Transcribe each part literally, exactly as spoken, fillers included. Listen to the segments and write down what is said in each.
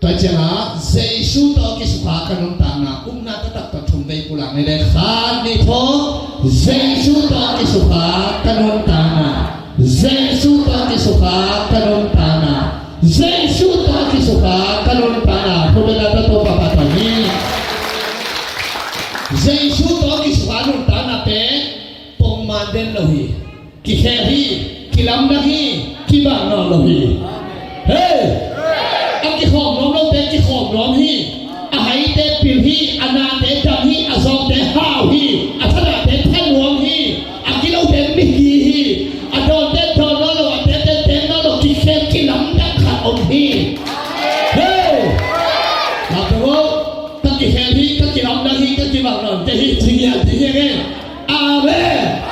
Tua ciangah Jesu tawh kisukha ka nuntakna, upna taktak tawh thum vei pulak ni le, khat, nih, thum. Jesu tawh kisukha ka nuntakna, Jesu tawh kisukha ka nuntakna, Jesu tawh kisukha ka nuntakna. Thum vei na tawh Topa phat ni. Jesu tawh kisukha nuntakna pen pongman den lo hi. Kikhel hi, kilamdang hi, kibang nawn lo hi. Hei! A kikhawm nuam lote kikhawm nuam hi. A haite pil hi, a nate dam hi, a zawngte hau hi, a thanate thanuam hi, a kilote migi hi, a dawnte dawn nawn lo, a tepte tem nawn lo, kikhel kilamdang khat om hi. Hei! Ka kikhel hi, ka kilamdang hi, ka kibang nawn te hi, ci ngiat ding hi. Amen.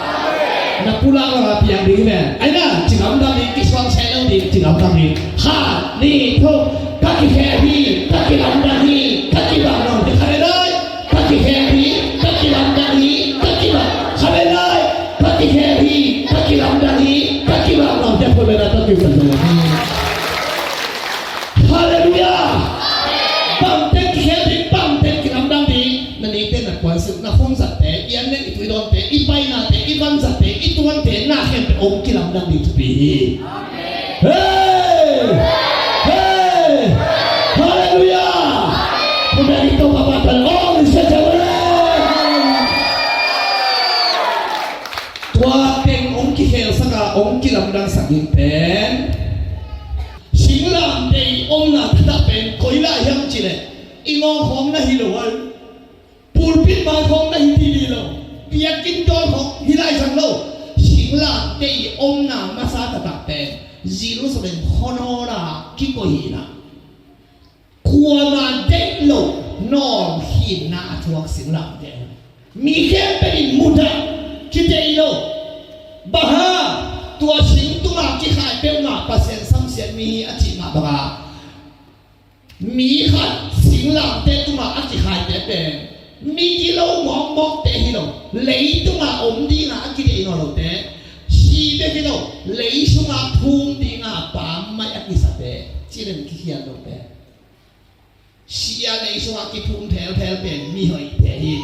Na pulak lak a piang ding hi ve. Ai na, ci lamdang ding, kisuang seh lo ding, ci lamdang ding. Khat, nih, thum. Ka kikhel hi, ka kilamdang hi, ka kibang nawn hi. Khat vei lai. Ka kikhel hi, ka kilamdang hi, ka kibang. Khat vei lai. Ka kikhel hi, ka kilamdang hi, ka kibang nawn hi. Halleluiah. Bangteng kikhel ding, bangteng kilamdang ding. Na nite na kuan suk, na phone zatte, i an neng i tui dawnte, i painate, i van zatte, i tuante, na khempeuh hong kilamdang ding thupi hi. Hei! Hei! Halleluiah! Khumbia ding Topa phat ni. Tua teng hong kikhelsak a hong kilamdangsak ding pen, singlamteh i omna taktak pen koi lai hiam cih leh, i ngawng khawng na hi lo a, pulpit mai khawng na hi didi lo, biakinn dawn khawng hi lai zang lo. Singlamteh i omna masa taktak pen Jerusalem khuanawl ah kikoih hi na. Kuamah deih loh nawlkhinna a thuak singlamteh. Mi khempeuh in mudah, kideih loh. Bang hang? Tua sing tungah kikhai peuhmah Pasian samsiat mi hi a cih mah bangah, mi khat singlamteh tungah a kikhaite pen mi gilo mawkmawkte hi lo, leitungah om dingah a kideih nawn lote, si bek hi lo, lei sungah phum dingah pammaih a kisate, ci leng kikhial lote. Si a lei sungah kiphum phelphel pen mihoihte hi.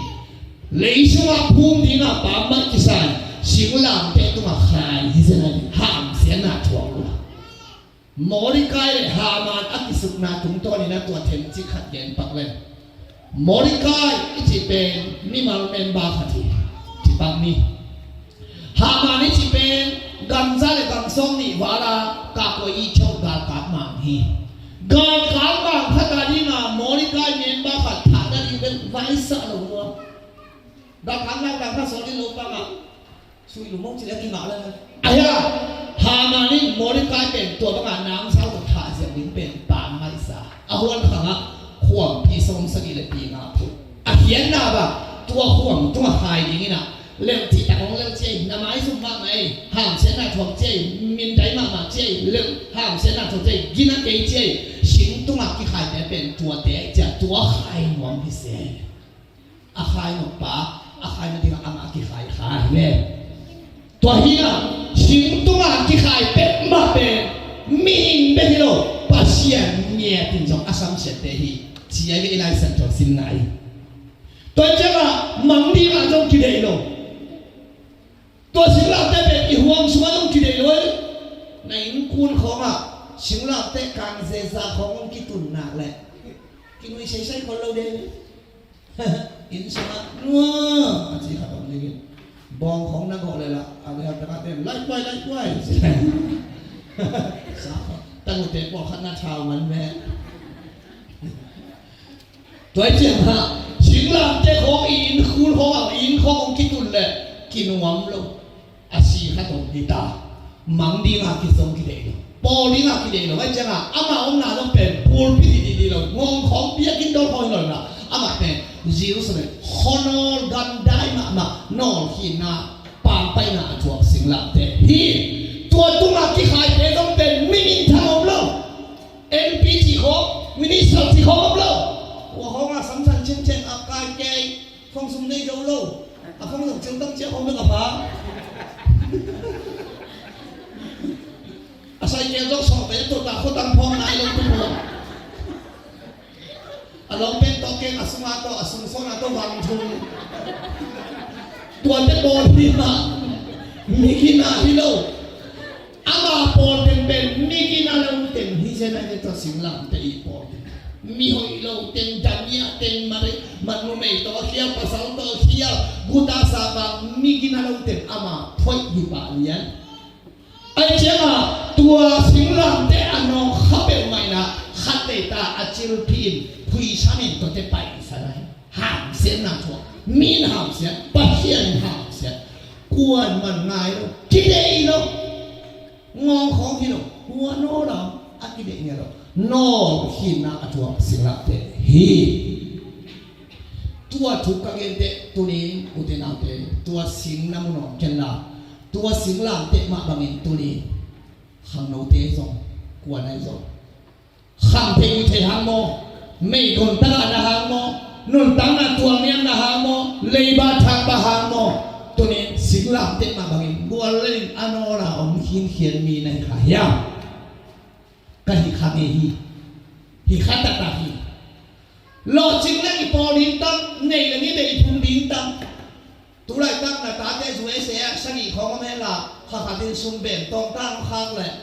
Lei sungah phum dingah pammaih kisa in singlamteh tungah khai hi zen a, hamsiatna thuak uh. Mordekai le Haman a kisukna tungtawnin a tua themcik khat gen pak leng. Mordekai i cih pen mimal member khat hi. Ci pak ni. Haman i cih pen gamza le gamsawm nih val a kakua i chok galkap mang hi. Galkap mang khat a dingah Mordekai member khat thahna ding bek vaisa lo uh a. Galkap mang galkap sawt in lo pang a. Sui lum mawk ci leh a kingah leh. Ahi a, Haman in Mordekai pen tua bangah namsau tawh thah ziah ding pen pammaih sa. A huan khangah khuampi sawm sagih le pi nga phuh. A khiatna bang, tua khuam tungah khai ding in a, leuh cihtak hong leuh ciai, na maizum mahmah ei, hamsiatna thuak ciai, mindai mahmah ciai, leuh hamsiatna thuak ciai, gina kei ciai, sing tungah kikhaite pen tuate ciah, tua khai nuam hi se. A khai nop pa, a khai nadingah amah a kikhai kha hi ve. Tua hi a, sing tungah kikhai peuhmah pen mihing bek hi lo, Pasian ngiat in zong a samsiatte hi. Ci a i Lai Siangtho sim nai. Tua ciangah mang dingah zong kideih lo. Tua singlamteh pen i huang sungah zong kideih lo. Na innkuan khawngah singlamteh kang zeza khawng hong kitun nak leh kinuih seisai khol lo ding. Inn sungah nua a ci khat om dingin bawng khawng na gawh leh lah a leh a takah ten laikuai laikuai. Sa khawng tangute pawlkhat na thau man meh. Tua i ciangah singlamteh khawng i inn khul khawngah i inn khawng hong kitun leh kinuam lo. A si khat om hi ta. Mang dingah kizong kideih lo, pawl dingah kideih lo. Ai ciangah amah omna zong pen pulpit hi didi lo, ngawng khawng biakinn dawn khawng hi lo na. Amah pen Jerusalem khuanawl gandai mahmah nawlkhinna pampaihna a thuak singlamteh hi. Tua tungah kikhaite zong pen mi minthang om lo. M P cih khawng, minister cih khawng om lo. Kua khawngah samsan ciangciang a kai kei, khawng sum nei zo lo. A khawng zong ceu tam ciah khawng bek a pha. A sai kei zong sawh kei a tuat a khuatang phawng nai lo tu khawng. A lawng pen tawh keng, a sungah tawh, a sung sawnah tawh vang thum. Tuate pawl hi mah, mi gina hi lo. Ama pawl teng pen mi gina lo teng hi zen a, tua singlamteh i pawl teng. Mi hoih lo teng, dania teng, mare, man numei tawh khial, pasal tawh khial, guta sa bang mi gina lo teng ama phoih hi pah lian. Ahih ciangin tua singlamteh a nawng kha peuhmah in ah khat lei ta a cilphin phuisam in tuate paisan ahi. Hamsiatna thuak, mi in hamsiat, Pasian in hamsiat. Kuaman ngai lo, kideih lo. Ngawng khawng hi lo, hua nawl a, a kideih ngiat lo. Nawlkhinna a thuak singlamteh hi. Tua thu ka gente tunin, ute naute, tua sing na mu nawn ken la, tua singlamteh mah bangin tunin khangnote zong, kuan ahi zong, kham thei uh thei hang maw, meidon taka na hang maw, nuntakna tualniamna hang maw, leiba thakba hang maw, tunin singlamteh mah bangin gual lenin a nawla om khinkhian mi na hi kha hiam? Ka hi kha ngei hi. Hi kha taktak hi. Lawhcing leng i pawl ding tam, nei leng i deih i phung ding tam. Tulaitak na tate zu e se a sagih khawng om hen la, kha khatin sum bem tawngtang khak leh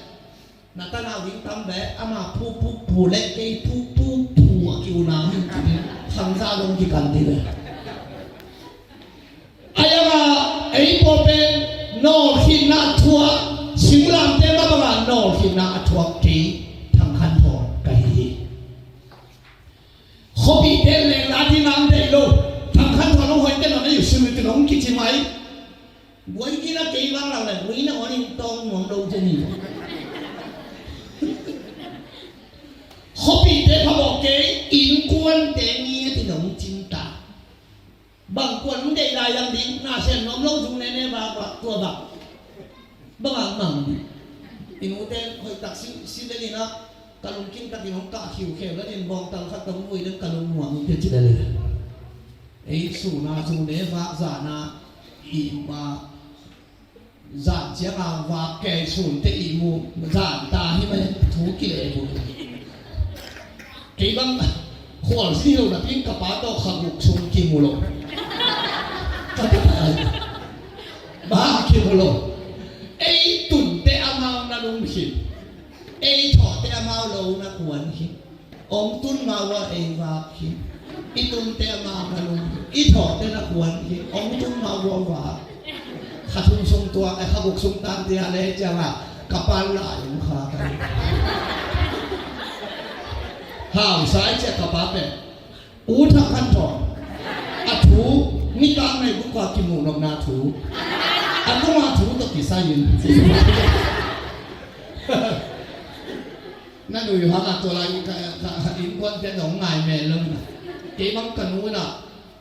na tanau ding tam ve, ama phu phu phu leh kei phu phu phu a ki-unau hi ci ding. Khangza dong kikan ding ve. A yanga ei pawl pen nawlkhinna thuak, singlamteh mah banga nawlkhinna a thuak kei Thang Khan Thawn ka hi hi. Khuapihte leng la ding ang deih lo. Thang Khan Thawn hong hoih te nawn a, yu sim yu tin hong kici mai. Guai gina kei bang lang le guai na on in tawng nuam lo te ni. Khuapihte pha bawh kei, innkuante ni a tin hong cin ta. Bang kuan hong deih lai lang ding, na sen nuam lo zung nene ba, ba, tua ba. Bang a mang ding. I nute hoih tak si, si le ni na, ka lungkim takin hong kah khiukheu le ni, bawngtal khat ka hong vui le ka lung muang in te ci le le. Ei suna sung ne vak zana, i ma, zan cianga vak kei sun te i mu, zan ta hi mai thu ki le mu. Kei bang khual si lo na pin ka pa tawh kha guk sung ki mu lo. Ka ta ta ai. Ba ki mu lo. Ei tun te amau na lum khin. Ei thaw te amau lo na kuan khin. Ong tun ma ua ei vak hi. I tun te ma ka lum hi. I thaw te na kuan hi. Ong tun ma ua vak. Kha thum sung tua, eh, kha guk sung tan tia le cianga ka pa la yung kha ka. Hau sai cia ka pa pe. U Thang Khan Thawn. A thu, mi tang nei buk a kimu nop na thu. A tuma thu to kisai in. Na nui hang a tua lai ka, ka, innkuante zong ngai mel lo na. Kei bang ka nu na,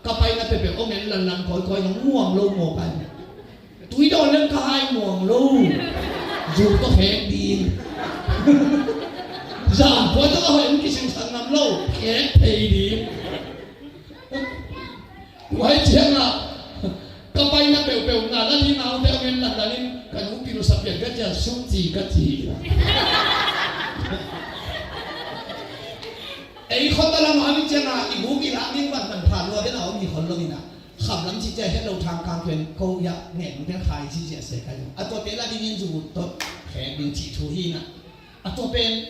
ka paina peuhpeuh ong en lanlan kawikawi, nong muang lo maw kai. Tui dawn leng ka hai muang lo. Zu tawh khek ding. Zan puai tawh ka hoih ong kisingsan ngam lo. Khek thei ding. Tua hi ciangah ka paina peuhpeuh na la ding a ute ong en lanlan in ka nu pi lu sa pian ka cian sum ci ka ci hi. Ei khawta lamah a mi ciangah i guk i lak ding vanvan pha lua bel a om hi khol lo inah. Kham lam ci cia het lo thang kang pen ko iah ngen pen khai ci cia se kai lo. A tuate la dingin zu tawh khek ding cih thu hi inah. A tua pen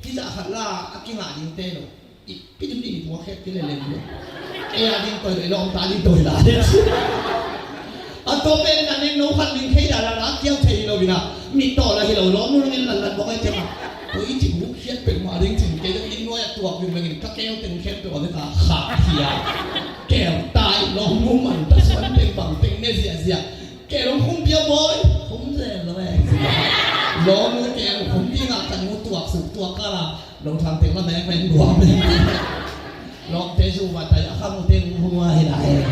hizah khat la a kingah dingte lo. I pidim ding i puak khek ti le lem lo. Ei a ding toi lo i lawm ta ding toi la. A tua pen na ning no khat ning khei da la la kiau thei lo bina. Mi tawh la hi lo lawm nu ning lan lan bawk ai tiang a. Ko i ci bu khiat pek ma ding cin kei dong in nuai a tuak ding lengin ka keu teng khiat pek a vek a kha khia. Keu tai lawm nu man ta suan teng bang teng ne ziazia. Keu lawm khum pia bawi khum zel lo e. Lawm nu keu khum ding a kan mu tuak suk tuak ka la. Lo thang teng la meng meng dua meng. Lawmte zu va tai a kham u teng hua hi lai.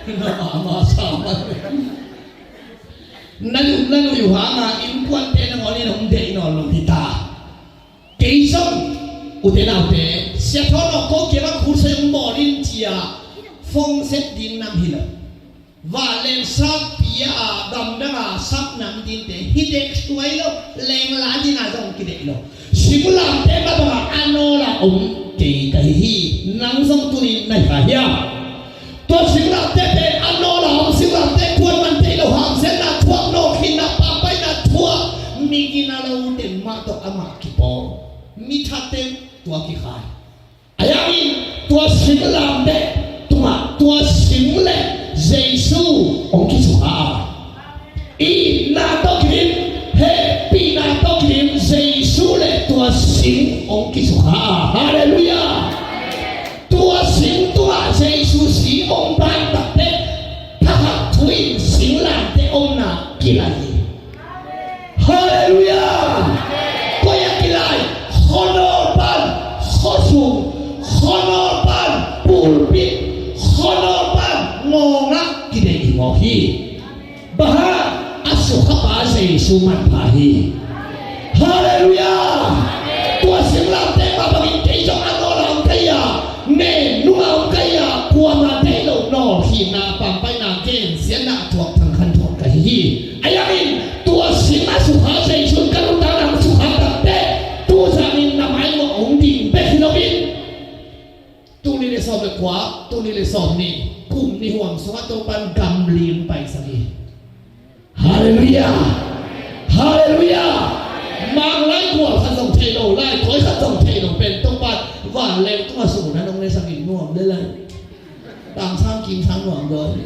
Na ma ma sa ma. Na lu na lu yu hanga innkuante na ngawnin hong deih nawn lo hi ta. Kei zong ute naute sia thawn aw ko kei bang khur sai hong bawl in cia phone set ding nam hi lo. Vanleng sakpi a gamdang a sap nam dingte hi dek suai lo, lengla ding a zong kideih lo. Singlamteh mah bangah a nawla om kei ka hi hi. Nang zong tuni na hi kha hiam? Tua singlamteh pen a nawla om singlamteh, kuaman thei lo hamsiatna thuak, nawlkhinna, pampaihna thuak, mi gina lo teng mah tawh amah kipawl. Mi that teng tua kikhai. Ahi hangin tua singlamteh tungah tua sing le Jesu hong kisukha a, itna tawh kidim, hehpihna tawh kidim, Jesu le tua sing hong kisukha a. Halleluiah. Tua sing tungah Jesu si hong ban takteh, thakhat thu in singlamteh omna kilai hi. Halleluiah. Koi ah kilai? Khuanawl pan khuasung, khuanawl pan pulpit, khuanawl pan ngawng ah kideih hi mawk hi. Bang hang? A sukhapa Jesu manpha hi. Halleluiah. Tua singlamteh mah bangin kei zong a nawla om ka hi a, nunga om ka hi a, kuaman thei lo nawlkhinna, pampaihna, gensiatna a thuak, thangkhat thuak ka hi hi. Ahi hangin tua sing a sukha Jesu in ka nuntakna hong sukha takteh, tu zanin na mai muang hong ding bek hi loin, tul nih le sawm le kua, tul nih le sawmnih, kum nih huam sungah Topa'n gam lim paisak hi. Halleluiah. Halleluiah. Manglai gual khat zong thei lo, lai koi khat zong thei lo pen Topa'n vanleng tungah sung na nong le sakin nuam le lai. Tang sang kim sang nuam dawn.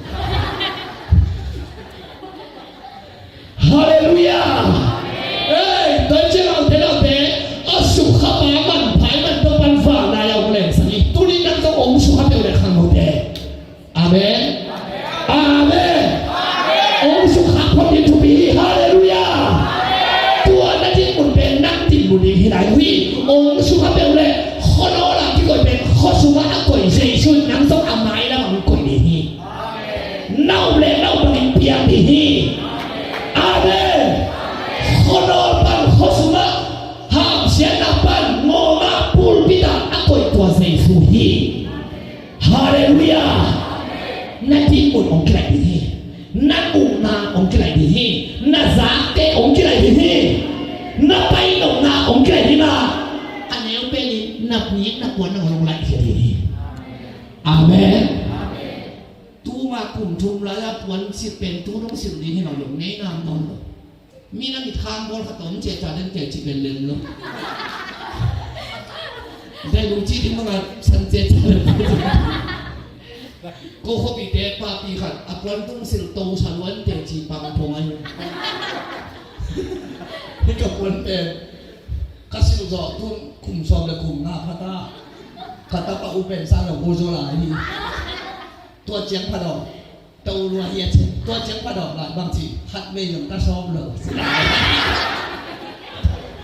Halleluiah. Ei, tua ciang a ute naute, a sukhapa manpha i man Topa'n vanlai a hong lengsak hi. Tuni nang zong hong sukha peuh leh khang lo te. Amen. Amen. Hong sukha phot in thupi hi. Halleluiah. Tua na dinmun pen nang dinmun ding hi lai uh hi. Hong sukha peuh leh khuanawl a kikoih pen khuasung ah a koih Jesu in nang zong a mailam ah hong koih ding hi. Na up leh na up bangin piang ding hi. Amen. Khuanawl pan khuasung ah, hamsiatna pan ngawng ah, pulpit ah a koih tua Jesu hi. Halleluiah. Na dinmun hong kilai ding hi. Na ukna hong kilai ding hi. Na zakte hong kilai ding hi. Na painopna hong kilai ding a, a neu pen in na nik na kuan na hong lai khia ding hi. Amen. Tuma kum thum lai a puan silh pen tu dong silh ding hi lo, lo ngei nam nawn lo. Mi na mit khang bawl khat om cia ca den cia ci pen lem lo. Dai lung ci ding manga san cia ca den. Ko khuapite papi khat a puan tung silh to sa luan te ci pang pong ai. Hi ka puan pen ka silh zawh tun kum sawm le kum nga phata. Ka tapa u pen sa lo ko zaw lai hi. Tua ciang phadawm to lua hi a cin. Tua ciang phadawm lai bang ci khat vei zong ka sawm lo.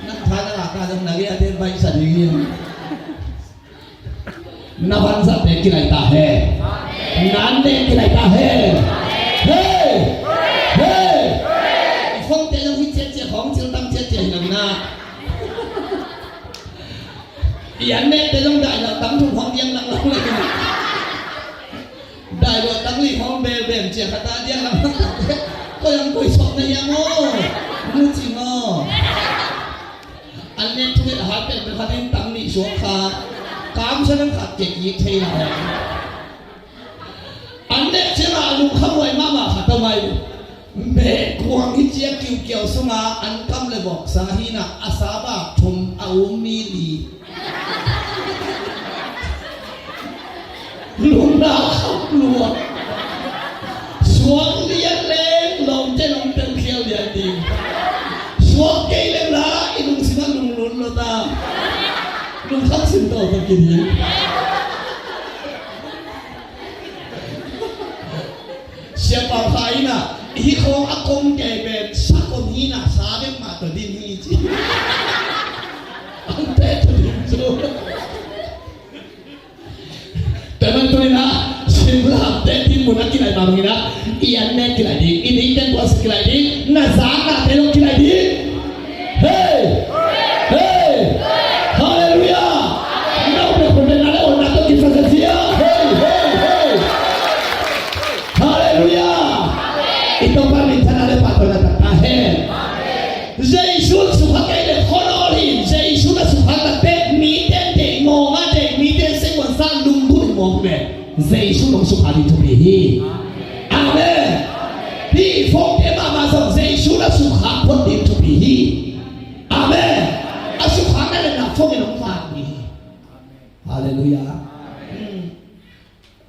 Nang tha na la ka zong na gei a den baih sa ding hi. Na vanzat nek kilai ta hen. Nan nek kilai ta hen. Hey! Hey! I khong te zong hi ciat ciat khong cil tam ciat ciat hi na mina. I an nek te zong dai na tam thum khong diang lang lang lai. Dai lua tang li hong bel bem cia khat a diang lam hong tak te. Ko yang koi sok na hiam aw. Mu ci maw. An nek thu nget a hat pen pen khat in tang nih suak kha. Kam sa nang khat kek yik thei la hong. An nek ciang a lungkham huai mahmah khat a mai. Meh kuang hi ciang kiukiau sunga an kam le vok sa hi na a sa bak thum a um mi li. Lungna kham lua. Suak lian leng lawmte nong tel khial lian ding. Suak kei leng la i lungsim a lunglun lo ta. Lungkham sim to ta kin hi. Siapa kha ina, hi khong a kong kei pen sa kong hi na sa deng ma to din hi ci. Ang te to din cu. Teman tu ina, simla te din mun a kilai ma ina, i an ne kilai ding, i ni ten tua sa kilai ding, na za na te lo kilai ding. Hey! Hey! Halleluiah! Na um le khun le na le on na to kisa sa sia. Hey, hey, hey! Halleluiah! I Topa min thang a le pa to na ta ta hen. Jesu sukha kei le khon ol in, Jesu na Jesu nong sukha ding thupi hi. Amen. Hih phone te mahmah zong Jesu na sukha phot ding thupi hi. Amen. A sukha na le na phone in hong vang ding hi. Halleluiah. Hmm.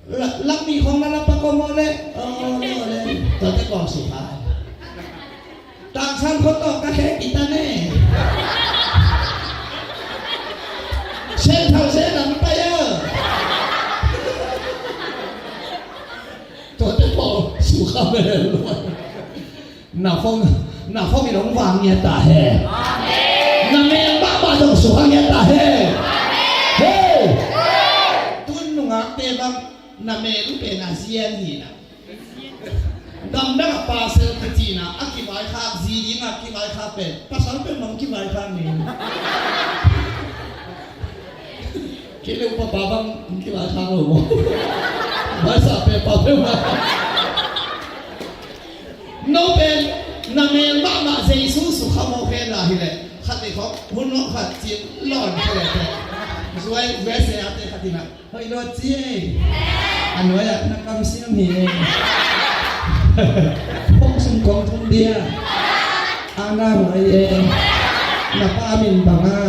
La, lam mi khong la la pa ko mo le. Oh, le, le. Tua te kong sukha. Tangsan khot tawh ka khe kita ne. Sen thau sen lam pa ya. Tua te pawh sukha mel lo. Na phone, na phone in hong vang ngiat ta hen. Na mel mahmah zong sukha ngiat ta hen. Hey! Tun nungakte bang na mel uh pen a zian hi na. Gamdang a pasal kicihna a kivaikhak, zi ding a kivaikhak pen, pasal pen bang kivaikhak ni. Kei le upa pa bang kivaikhak lo maw? Vaisa pen pa pen maw? No pen na mel mahmah Jesu sukha mawk hen la hi leh khat le khawk hun mawk khat cin lawn khat le khat. Zuai, zuai se a te khat hi na. Hoih luat ci ei. A nuai ah na kam siam hi ei. Phone sung kong thum dia. A na huai ei. Na pa min bang a.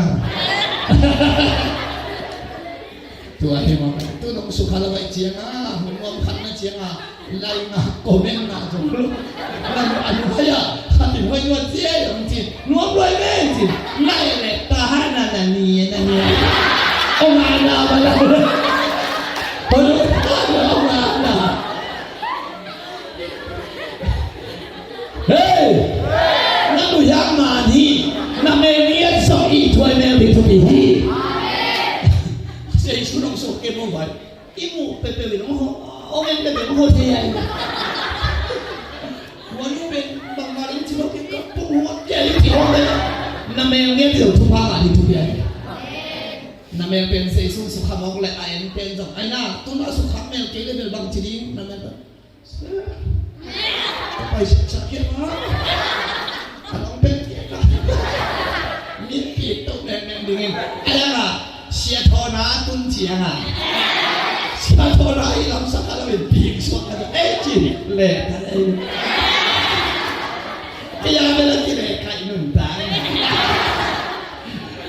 Tua hi mawk a. Tu nong sukha lo vai ciang a. Hong nuam khat na ciang a. Lai ngah, comment ngah zong lo. Lam a nuai ah, khat in hoih luat ci ei hong ci. Nuam luai ve ci. Nai le ta ha na na ni na ni. Ong a na ba la. Ong a na, ong a na. Hey! Na nuih a man hi. Na mel ngiat zong i thuai mel ding thupi hi. Jesu nong suk ke mo vai. I muh peuhpeuh in hong ho, hong en peuhpeuh in hong ho thei a hi. Tua nu pen bangmah in ci lo kei ka pung huat kei in ci hong le. Na mel ngiat zong thupha ngah ding thupi a hi. Na mel pen Jesu sukha mawk le a en pen zong. Ai na, tun a sukha mel kei le bel bang ci ding na mel pen. Ka pai siaksak hiam a? A long pen kiak a. Min pik to nengmeng dingin. A yang a, sia thawna tun ciang a. Sia thawna i lamsak a lo in pik suak a. Ei ci, le ta ei. Kei a bel a ki le kai nun ta.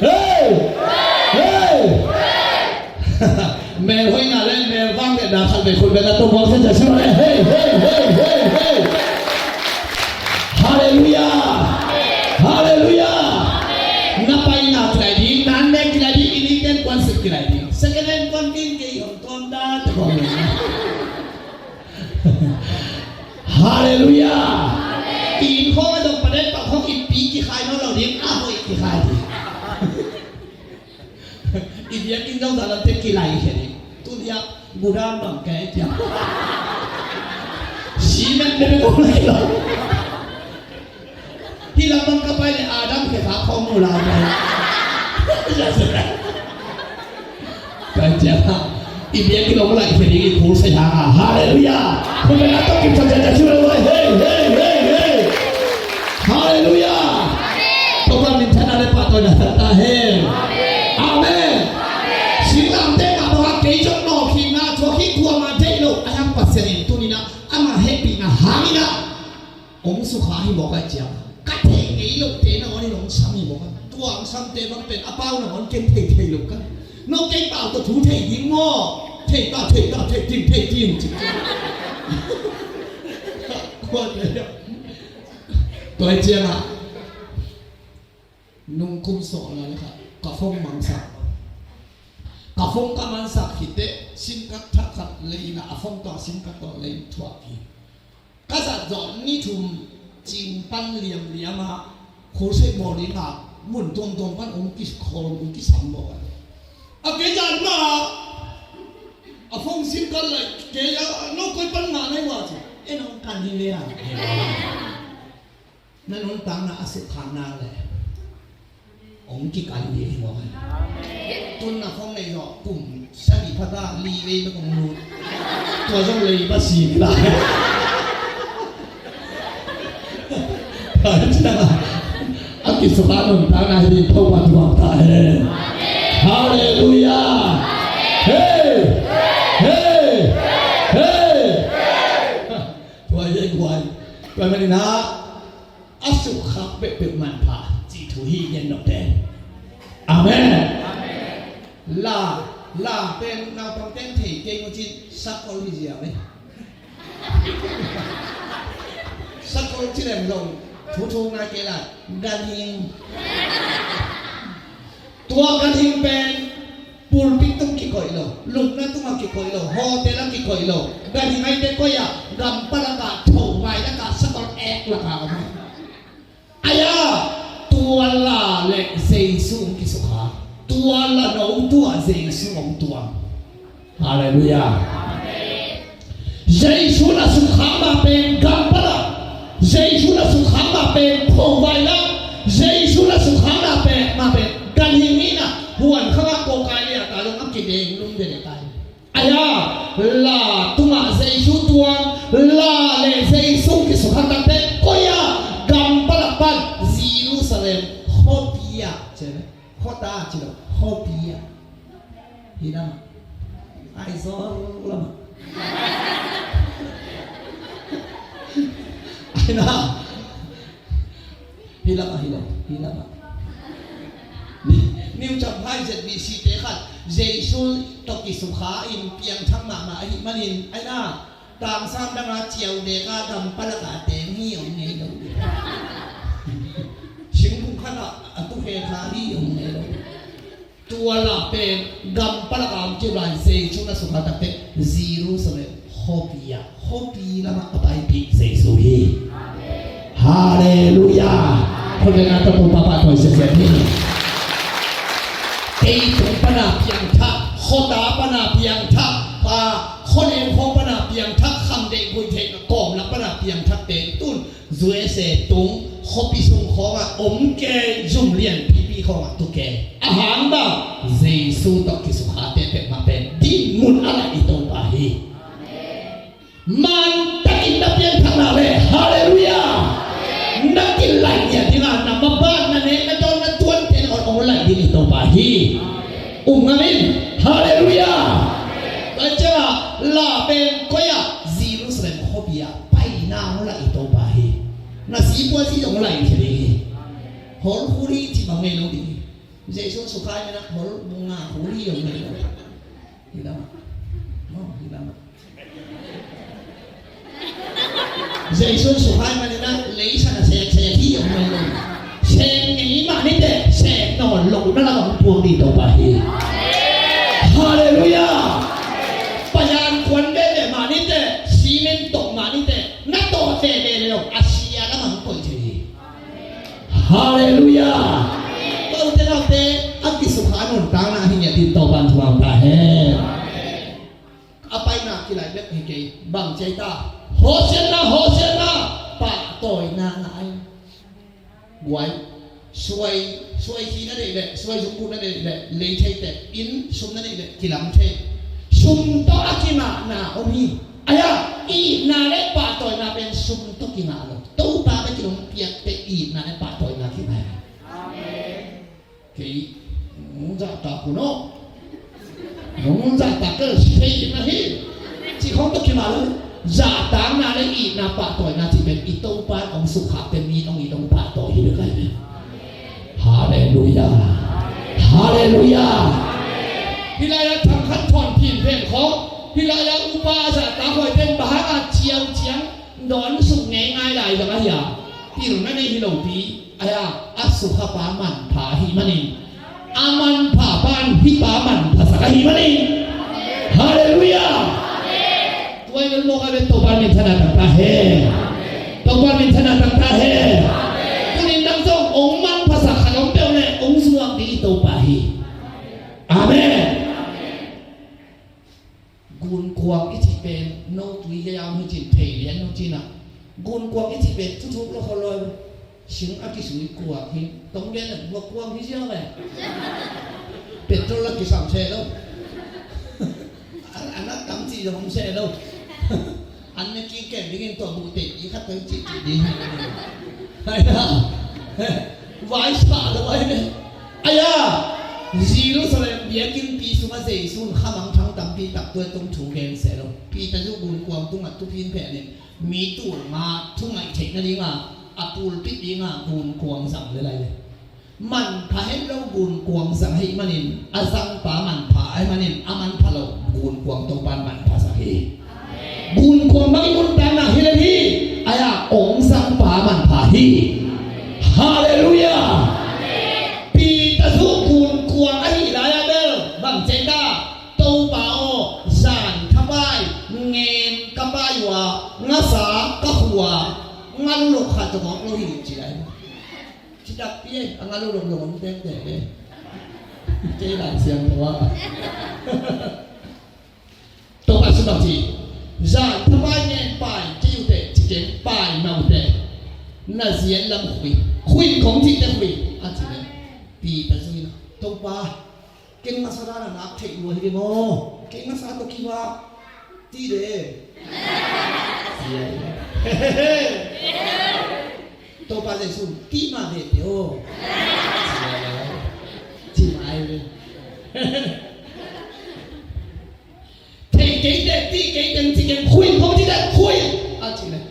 Hey! Hey! Mel hoih na le mel vang le na khat vei khut bel na tung vang sen ja sura le. Hey, hey, hey, hey, hey. Halleluiah. Halleluiah. Na paina kilai ding, na an le kilai ding, i ni ten kuan sik kilai ding. Second hand kuan kin kei hong tuam da te kuan. Halleluiah. Inn khawng a dong padet pah khawng ippi kikhai nawn lo ding, a hoih kikhai ding. I biakinn zong zah lam te kilai khia ding. Tun hiah gudan bang kei tiang. Cement te bek om lai lo. Hih lam bang ka pai le Adam khia kha khawng mu lai pai. Pai ciang a, i biakinn hong laih khia ding i khul sai hang a. Halleluiah. Khut beng a tawh kipsak ciang ciang ciu le. Hey, hey, hey, hey. Halleluiah. Topa minthanna le pahtawina tang ta hen. Amen. Singlamteh mah bang a kei zong nawhkhinna thuak hi, kuamah deih lo a hiang Pasian in tuni-in ah ama hehpihna hangin ah hong sukha hi mawk ahih ciang, ka theih ngei lote nangawn in hong sam hi mawk a. Tua hong samte bang pen a pau nangawn ken thei thei lo ka. No kei pau tawh thu thei ding maw? Thei ta, thei ta, thei ding, thei ding ci. Kuate tua ahih ciangah nung kum sawm le khat ka phone mangsak. Ka phone ka mansak khit teh sim card thak khat lei in ah, a phone tawh sim card tawh lei thuak hi. Ka zat zawh ni thum cing pan liamliam a, crusade bawl ding a mun tuamtuam pan hong kikhawm, hong kisam bawl a. A kei zat mah a phone sim card lai kei a, no koi pan ngah nai ua ci. E, nong kan hi ve a. Na nuntakna a sukkhakna le hong kikan ding hi mawk a. Tun na phone nei zawh kum sagih pha ta, li vei bek hong lut. Tua zong lei ba si lai. A kisukha nuntakna hi ding Topa thuak ta hen. Halleluiah. Hey! Hey! Tua manin ah a sukkhak peuhpeuh manpha cih thu hi, gen nop te. Amen. La, la pen naupang ten thei kei ngu cin sakol hi ziau ei. Sakol ci lem zong thu thu ngai kei lai, ganhing. Tua ganhing pen pulpit tung kikoih lo, lupna tungah kikoih lo, hotel ah kikoih lo. Ganhing aite koi ah, gam palakah, tho vai lakah, sakol ek lakah om. Aia, tua la le Jesu hong kisukha. Tua la no tua Jesu hong tuang. Halleluiah. Jesu na sukha mah pen gam palak. Jesu na sukha mah pen tho vai lak. Jesu na sukha mah pen, mah pen ganhing hi na, huan khangah kawkai liata zong a kideng lum dede tai. Aia, la tungah Jesu tuang, la le Jesu kisukha takte koi ah, gam palak pan, Jerusalem khuapi ah, ci ve. Khuata ci lo, khuapi ah. Hi lamah. Aizawl lamah. Ai na. Hi lamah, hi lamah, hi lamah. New Champhai Z B C te khat Jesu tawh kisukha in piangthak mahmah ahih manin, ai na, tangsam danga ciau deka gam palaka teng hi om ngei lo. Singkung khatah a tukhe kha hi om ngei lo. Tua la pen gam palaka om kei lai, Jesu na sukha takte Jerusalem khuapi ah, khuapi lamah a paipih Jesu hi. Halleluiah. Khuapi na tawh Topa pahtawi siasia ni. Kei tung pana piangthak, khuata pana piangthak, pa, khuaneu khawng pana piangthak, kham deih guih theih kawmlak pana piangthakte tun U S A tung khuapi sung khawngah om kei, zum lian pipi khawngah tu kei. A hang bang, Jesu tawh kisukhate peuhmah pen dinmun a laih i Topa hi. Mantakin na pianthakna le, halleluiah, na kilaih ngiat dingah na maban, na nek, na dawn, na tuante'n hong laih ding i Topa hi. Um ngam in, halleluiah. Tua ciangah la pen koi ah, Jerusalem khuapi ah paina hong laih i Topa hi. Na sipua si zong laih hi ding hi. Hol khuli ci bang ngei lo ding hi. Jesu sukha i manin ah hol bunga khuli zong ngei lo. Hi lamah. Hi lamah. Jesu sukha i manin ah leisa na seksek hi zong ngei lo. Sek ngei mah niteh, sek nawn lohna lamah hong puang ding Topa hi. Halleluiah. Payan kuan veve mah niteh, simen tawh mah niteh, na tawh veve le lo, a sia lamah hong koih thei hi. Halleluiah. Ute naute, a kisukha nuntakna hi ngiat ding Topa'n thupha ta hen. A paina kilaih bek hi kei, bang ci ai ta? Hosianna, Hosianna, pahtawina ngah ai. Guai, suai, suai khi na deih leh, suai zungbuh na deih leh, lei thei teh, inn sum na neih leh kilam thei. Sum tawh a kingahna om hi. Aia, itna le pahtawina pen sum tawh kingah lo. Topa bek in hong piak teh itna le pahtawina kingah hi. Amen. Kei nong zahtak hun aw. Nong zahtak kei thei na hi. Cih khawng tawh kingah lo. Zahtakna le itna pahtawina cih pen i Topa in hong sukkhak teh mi in hong it hong pahtawi hi bek ahi ve. Halleluiah. Halleluiah. Hih lai-ah thangkhat thawn phin phen khawng, hih lai-ah upa a zahtak huai pen bang hangah ciau ciang dawn suk ngeingai lai zong ahi a, pilna nei hi lopi. Aia, a sukhapa manpha ahih manin, a manphapa in hih pa manphasak ahih manin. Halleluiah. Tua in lungmawk a ve, Topa minthanna tang ta hen. Topa minthanna tang ta hen. Tuni in nang zong hong manphasak khat om peuh leh hong zuak ding i Topa hi. Amen. Gunkuang i cih pen no tui yayam hi cin thei lian no cin ah. Gunkuang i cih pen thuthuk lo kho lo. Sing a kisui kuak hi. Tong gen a kuak kuang hi ziau ve. Petrol a kisam se lo. An, an a tam ci zong se lo. An ne ki ken dingin tua bu te i khat teng ci ci ding. Hai na. Vai sa lo vai ne. Aia. Zi Jerusalem biakinnpi sungah Jesu in khamangthang tampi tak tuai tung thu gen seh lo. Peter zong gunkuang tungah thuphin phenin mi tul nga thu ngaih theih nadinga a pulpit dinga gunkuang zang le lai le. Manpha het lo gunkuang zang ahih manin a zangpa manpha ahih manin a manpha lo gunkuang Topa'n manphasak hi. Gunkuang bang i nuntakna hi le hi, a ya ong zangpa manpha hi. Halleluiah. Peter zong gunkuang ahih lai-ah bel bang ci ta, Topa aw, zan thapai ngen ka pai uh a, ngasa ka khu a, ngal lok khat zong om lo hi ci lai. Ci takpi e, a ngal lok lok om tengteng e. Kei Lai Siangtho ah Topa sung bang ci, zan thapai ngen pai kei uh teh, ci keng pai mah uh teh, na ziat lam khui, khui kong ci teh khui a ci leh, Peter zong in, Topa, kei ngasa dan a nak theih lua hi ve maw? Kei ngasa tawh kivak ti de. Topa Jesu ti mah ve te aw. Ci mai ve. Thei kei teh, ti kei teh, ci keng, khui kong ci teh khui a ci leh,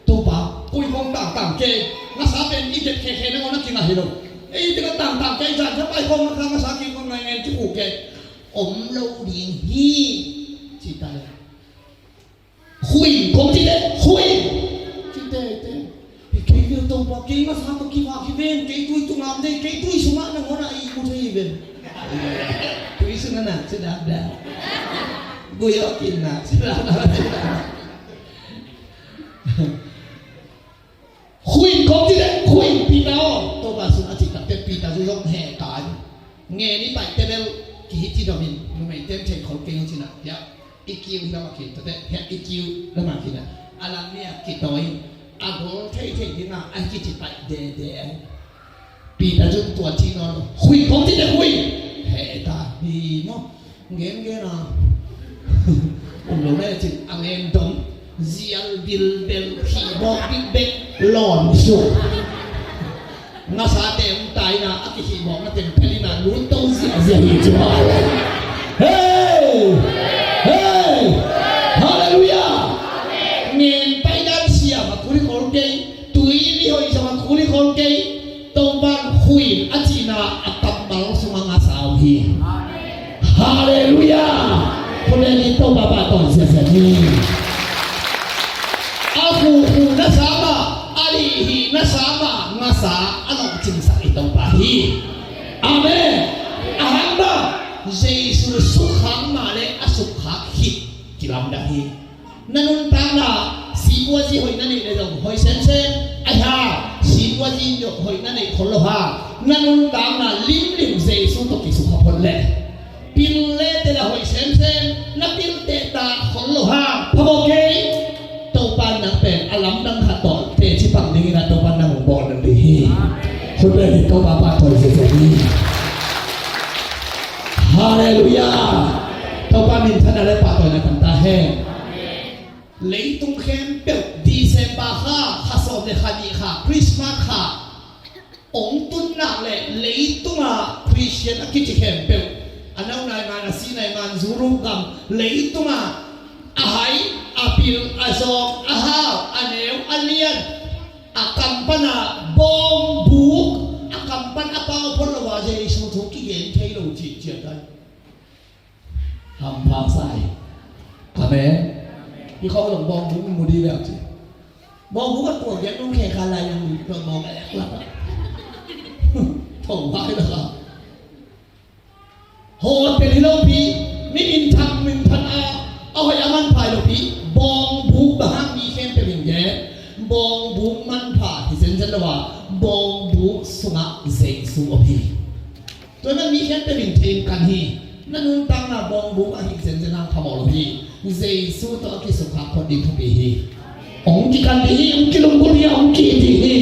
Topa, khui kong tangtang kei, ngasa pen i kep khekhe nangawn a kingah hi lo. Ei tengah tangtang kei, zan thapai kong ngasa, ngasa kik kong ngai ngen kikhu kei, om lo ding hi, ci ta le. Khui kong ci teh khui, ci teh teh. Hi kei leh Topa, kei ngasa tawh kivak hi ven, kei tui tungah om dei, kei tui sungah nangawn a i mu thei hi ven. Tui sungah nak ci dak dak. Gui awk in nak ci dak dak. Khui kong ci teh khui, Peter aw, Topa sung a cih tak teh Peter zong heh ta hi. Ngen i pai teh bel kihi ci dom in, numei ten thei khol keng ci na, hiah i kiu hi lam a khin, tua teh hiah i kiu lam a khin a, a lam ni a kitawi in, a gol thei thei ding a, a kici pai dede a hi. Peter zong tua ci nawn lo, khui kong ci teh khui. Heh ta hi maw. Ngen ngen a, um lo le cin a ngen dong, zial bilbel, khihbawk bikbek, lawn suk. Ngasa teng tai na, a kikhihbawk na teng phelina, lutto ziahziah hi cu. Hei! Hei! Halleluiah! Ngen pai dan siam a kul i khol kei, tui ni hoih zong a kul i khol kei, Topa'n khui a cihna a kammal sungah ngasa uh hi. Halleluiah! Khut beng in Topa pahtawi ziahziah ni. A khuhkhuh nasa mah, a lihhih nasa mah, ngasa a lawhcingsak i Topa hi. Amen. A hang mah, Jesu sukkhak mah le a sukkhak khit kilamdang hi. Na nuntakna sikuazi hoih na neih le zong hoih semsem, ahi hang sikuazi hoih na neih khol lo hang, na nuntakna limlim Jesu tawh kisukha phot leh, pil le teh la hoih semsem, na pilte ta khol lo hang, phamawh kei. Topa nang pen a lamdang khat tawh teci pang dingin a Topa nang hong bawl ding hi. Khut beng in Topa pahtawi ziahziah ni. Halleluiah. Topa minthanna le pahtawina tang ta hen. Leitung khempeuh December kha, kha sawm le kha nih kha, Christmas kha hong tun nak le leitunga Christian a kici khempeuh, a no nai ngan, a si nai ngan, Europe gam leitungah a hai, a pil, a zawng, a hau, a neu, a lian, a kam pana bawng buk, a kam pan a pau phot lo a Jesu thu kigen thei lo cih ciat ai. Hampha sa hi. Amen. I khawng long bawng buk mu dih bek ci. Bawng buk a tua gen nong khe kha lai yang tua bawng a lek lak a. Tho vai lak a. Hotel hi lopi, mi minthang minthan a, a hoih a manpha hi lopi, bawng buk bang hang mi khempeuh in gen, bawng buk manpha hi zenzen lo a, bawng buk sungah Jesu om hi. Tua ahih manin mi khempeuh in thei kan hi, na nuntakna bawng buk ahi zenzen hang phamawh lo hi, Jesu tawh a kisukha phot ding thupi hi. Hong kikan ding hi, hong kilunggulh hi, hong ki-it ding hi.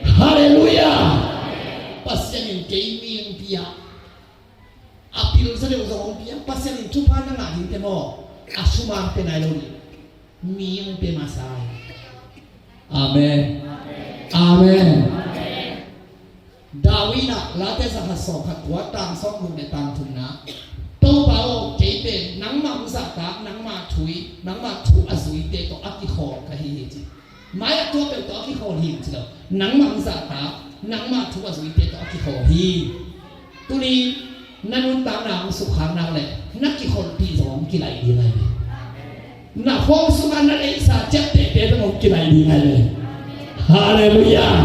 Halleluiah. Pasian in kei mi hong pia, a pil zaw deuh zong hong pia, Pasian in thupha na ngah ding teh maw, a sum a pia nai lo ding, mi hong pia masa hi. Amen. Amen. Au in ah, Late zakhat sawmkhat kua, tang sawmguk le tang thumna. Topa aw, kei pen nangmah hong zahtak, nangmah thu, nangmah thu a zuite tawh a kikhawl ka hi hi ci. Mai-ah tua peuh tawh a kikhawl hi ci lo. Nangmah hong zahtak, nangmah thu a zuite tawh a kikhawl hi. Tuni na nuntakna hong sukkhak nak leh na kikholhpih zong hong kilaih ding ahi hi. Na phone sungah na neihsa ciaptehte zong hong kilaih ding ahi hi. Halleluiah.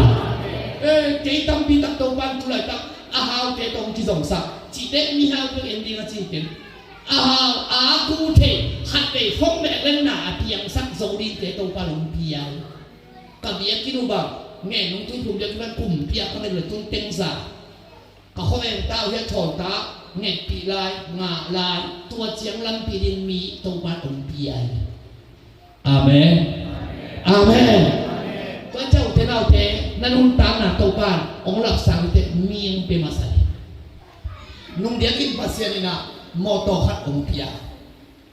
Eh, kei tampi tak Topa'n tu laitak a haute tawh hong kizongsak cihte mihau peuh en ding a ci hi kei. A hau a ku thei khatvei phone bek leng na a piangsak zo dingte Topa'n hong pia hi. Ka biakinn uh bang ngen nung tun thum biakinn bang kumpi-a ka nget leh tun teng za. Ka khuaveng tau hiah thawn ta, ngetpih lai, ngah lai, tua ciang lampi ding mi Topa'n hong pia hi. Amen. Amen. Tua ciang ute naute, na nuntakna Topa'n hong lapsang hi teh, mi hong pia masa hi. Nung diakin Pasian in ah mawtaw khat hong pia.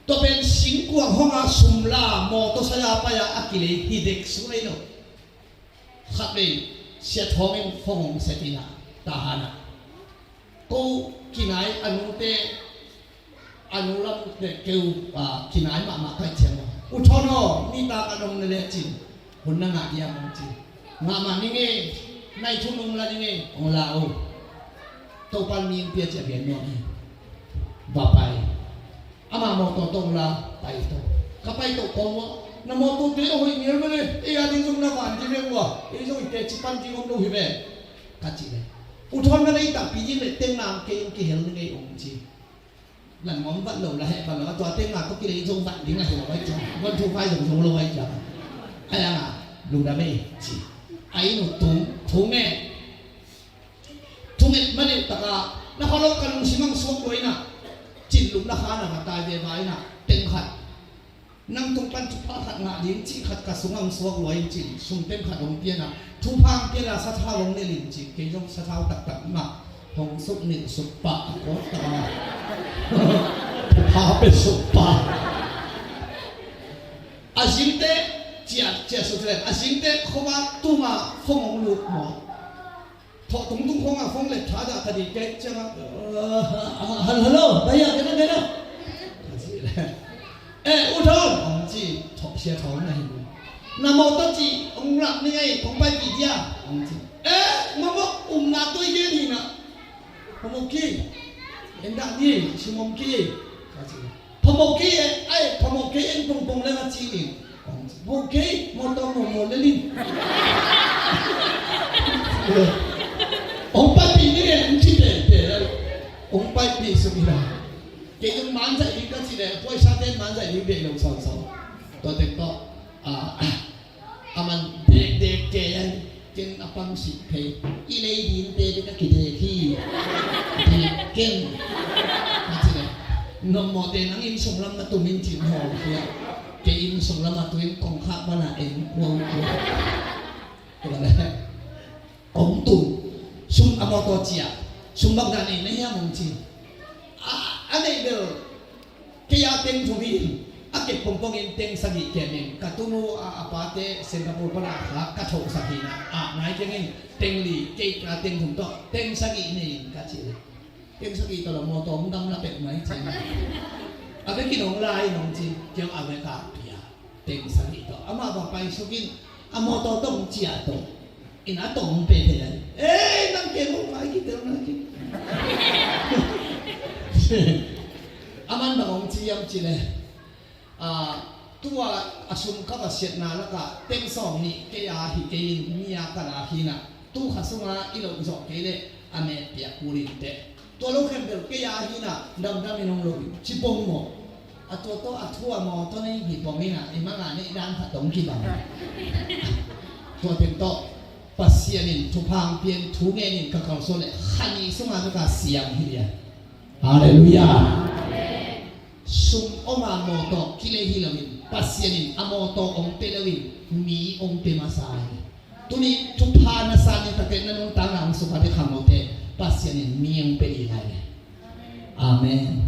Tua pen singkuang hong a sum la mawtaw sai-a pai-a a kilei hi dek sung ei lo. Khatvei Sia Thawng in phone hong set in ah, Tahan ah, ko kinai a nute, a nu lam le keu, ah, kinai mahmah ka hih ciang maw, U Thawn aw, nitak a nong na lecin hun na ngah diam, hong ci. Ngah mah ning ei, nai thu nong la ning ei, hong la o. Topa'n mi hong pia ci a gen nuam hi. Va pai. Ama mawtaw tawh hong la, pai to. Ka pai to kawm ah, na mawtawte a hoih ngial ve le, ei a ding zong na van ding ve ua, ei zong i teci pan ding om lo hi ve, ka cih leh, U Thawn na lei takpi ding leh teng nang kei hong kihel ning ei, hong ci. Langmawm vat lo, la heh vat lo, a tua teng nang tawh kilei zong vat ding a hi lo ai ciang, one two five zong zo lo ai ciang. Ai a nga, lungdam ei ci. A inn uh tung, thu ngen. Thunget maneuh takah, na khaw lo ka lungsim ang suak lua in ah, cin lum na khan a va tai ve va in ah, teng khat nang tung pan thupha khat ngah ding cih khat ka sung ang suak lua in cin, sum teng khat hong pia in ah, thupha ang pia la sathau hong nilh in cin, kei zong sathau taktak mah hong suk nilh suk pah a kawt takah thupha pe suk pah. A zingte ciah, ciah suk leh a zingte khuavak tungah phone hong lut maw. Thawh tungtung khawngah phone let tha dah ka dih kei ciangah, "Hello, hello, dah hiah, kena, kena." Eh, U Thawn, hong ci, thawh sia thawh na hi. Na mawtaw ci, hong lak ni ngai, hong paipih dia, hong ci. Eh, mamawh, umna tui gen hi na. Phamawh kei, en dah ni, sum om kei, ka ci. Phamawh kei e, ai, phamawh kei en pongpong le ka ci in. Phamawh kei, mawtaw mawh mawh le ling. Hong paipih ni e, hong ci tete. Hong paipih suk hi la. Kei zong manzaih ding ka ci le, paisa ten manzaih ding deih lo sawnsawn. Tua tek tawh, ah, a man dekdek kei a, ken a pang sih phei. I lei dingte bek a kidek hi. Dek ken. Ka ci le, nopmawhte nang inn sung lam na tum in cin hawl khia. Kei inn sung lam a tu in kongkhak bana en kuangkuang. Tua le, kong tum. Sum a mawtaw cia. Sum bang dan ei na hiam hong ci. A, a neih bel. Kei a teng thum hi, a kep pongpong in teng sagih kem in, ka tunu a, a pate Singapore pana kha ka thohsak hi na, a ngai keng in teng li, kei a teng thum tawh teng sagih nei in ka ci. Teng sagih tawh la mawtaw hong dam la pek mai ci. A vekin hong lai nong ci, kei a vek a pia. Teng sagih tawh. Amah va paisuk in, a mawtaw tawh hong ciah tawh. Inn a tawh hong peh thei lai. Ei, nang kem hong ngai kitel ngai kit. Aman bang hong ci hiam cih leh, ah, tua a sum ka va siatna lakah teng sawm nih kei a hi kei in, mi a ka la hi na. Tu kha sunga i loh zawh kei leh a met piak kul in teh. Tua lo khempeuh kei a hi na, damdam in hong lo in, ci pong maw. A tua tawh a thu a maw tawh nei hi pong in a, i mang a neih dan khat tawh hong kibang. Tua teng tawh Pasian in thupha hong pia in, thu ngen in ka kalsuan leh kha nih sungah ka siang hi lian. Halleluiah. Sum om a mawtaw kilei hi loin, Pasian in a mawtaw hong pia loin mi hong pia masa hi. Tuni thupha na san ni takte na nuntakna hong sukha dek khangnote Pasian in mi hong pia ding lai. Amen.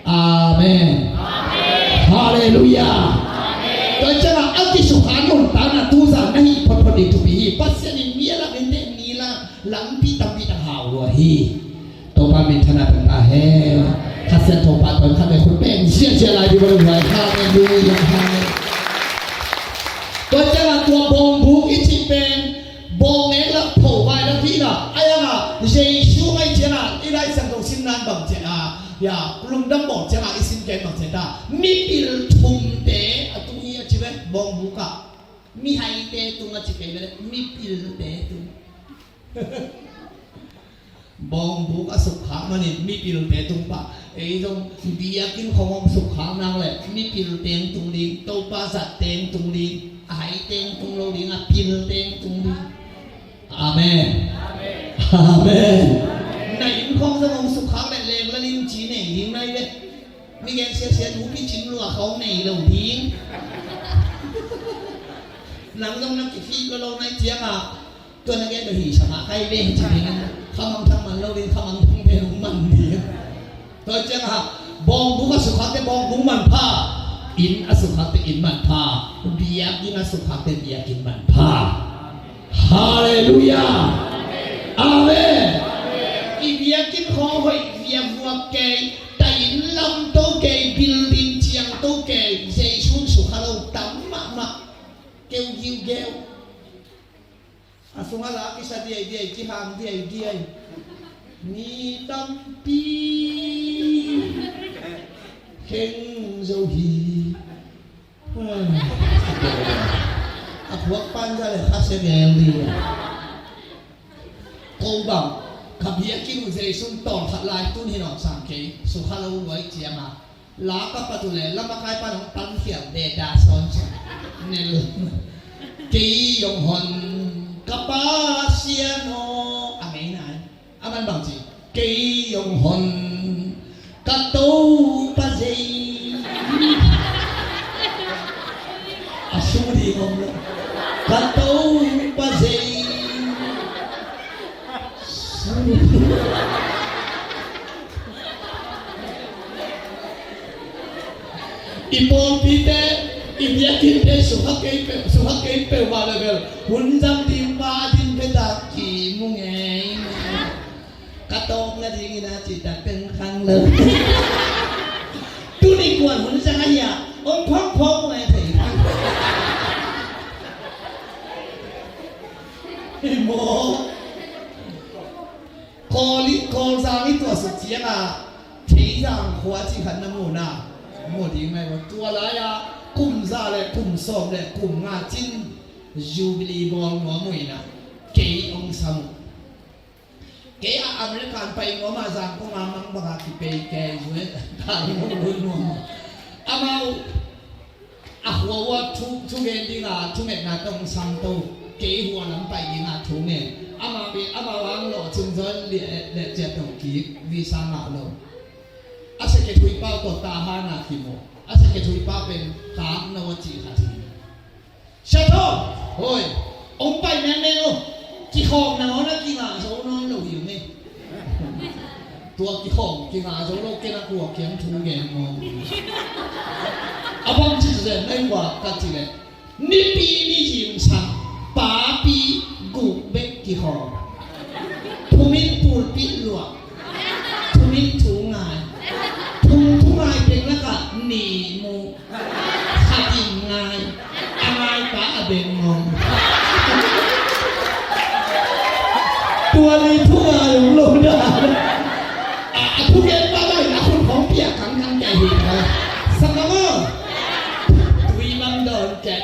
Amen. Halleluiah. Tua ciangah a kisukha nuntakna tuzan na hih photphot ding thupi hi. Pasian in mi a lak in teh mi la lampi tampi tak Topa min thanna tang ta hen. Kha Siangtho pahtawi khat le khut beng ziahziah lai ding bang lai. Halleluiah. Tua ciangah tua bawngbuk i cih pen bawng nek lak pho vai lak hi na. A yangah Jesu ngai ciangah i Lai Siangtho sim nan bang ciangah, ya, lungdam bawl ciangah i sim ken bang ciang ta. Mipil thumte a tung hi a ci ve bawngbuk ah. Mihaite tung a ci kei ve, mipilte tung. Bawngbuk a sukkhak manin mipilte tung pah. Ei zong biakinn khong hong sukkhak nak leh mipil teng tung ding, Topa zat teng tung ding, a hai teng tung lo ding, a pil teng tung ding. Amen. Amen. Na inn khong zong hong sukkhak leh leng la lim ci nei ding nai ve. Mi gen siasia nu kicim lua khong nei lo ding. Nang zong na kifih lo lo nai ciangah tua na gen lo hi sama kai ve ci ding. Kha mangthang man lo ding, kha mangthang ve hong man ding. Tua ciangah bawngbuk a sukkhakte bawngbuk manpha, inn a sukkhakte inn manpha, biakinn a sukkhakte biakinn manpha. Halleluiah. Amen. I biakinn khong hoih viavuak kei, taih inn lam to kei, building ciang to kei, Jesu sukha lo tam mahmah. Keu giugeu. A sungah la kisa diaidiai, kihang diaidiai. Mi tampi kheng zo hi. A phuak pan za le kha se gel ding. Ko bang kha biakinn uh Jesu tawlkhat lai tun hi nawh sang kei, sukha lo luai ciangah. La ka pat uh le lamakai pan hong pankhial deda sawn sawn. Nel. Kei hong hon ka Pasian aw. A ngei nai. A man bang ci. Kei hong hon ka Topa zei. A su ding om lo. Ka Topa zei. I pawlpite, i biakinnte sukha kei peuh, sukha kei peuh mah le bel hun zang ding mah a din pia ta kimu ngei. Ka tawpna dingin a cihtak pen khang lo. Tuni kuan hun zang a hia om phawngphawng ngai thei. Hi maw? Kawl i, Kawlzang i tuahsuk ciangah Theizang khua cih khat na mu na? Mu ding nai maw? Tua lai-ah kum za le kum sawm le kum nga cin Jubilee bawl nuam uh ina kei hong sam uh. Kei a American pai nuam a zang kong a mang bang a kipei kei zuet a nuam nuam a. Amau a khua ua thu, thugen ding a thungetna tong sam to, kei hua lam pai ding a thungen. Amau bi, amau ang lo chung zon li le cia to ki visa ngah lo. A secretary pau to ta ha na ki mo. A secretary pau pen kak no a ci kha ci. Sia Thawng, hoi, hong pai mengmeng o. Kikhawm nangawn a kingah zo nawn lo hi ung e. Tua kikhawm kingah zo lo ken a kua kiang thu ngen maw? A bang ci zen nai kua ka ci leh, nipi ni zing sang papi guk bek kikhawm. Thumin pulpit luah. Thumin thu ngai. Thum thu ngai peng lakah nih mu. Khat in ngai. A ngai pa a beng ngong. Tua li thu ngai ung lo dan. A, a thugen pa lai na khun khong pia kang kang kei hi. Sang a maw? Tui mang dawn kei.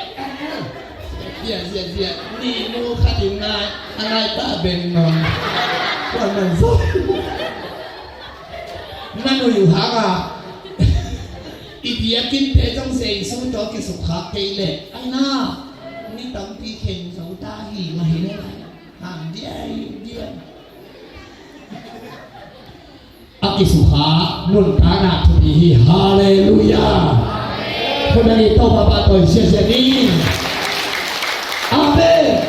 Zia, zia, zia. Nih mu khat in ngai, a ngai pa beng nong. Kuan man zo. Na nui uh hang a. I biakinnte zong Jesu tawh kisukkhak kei leh. Ai na, mi tampi khen zo ta hi mah hi leh. Ham diai, diai. A kisukha nuntakna thupi hi. Halleluiah. Khut beng i Topa pahtawi siasia ni. Amen.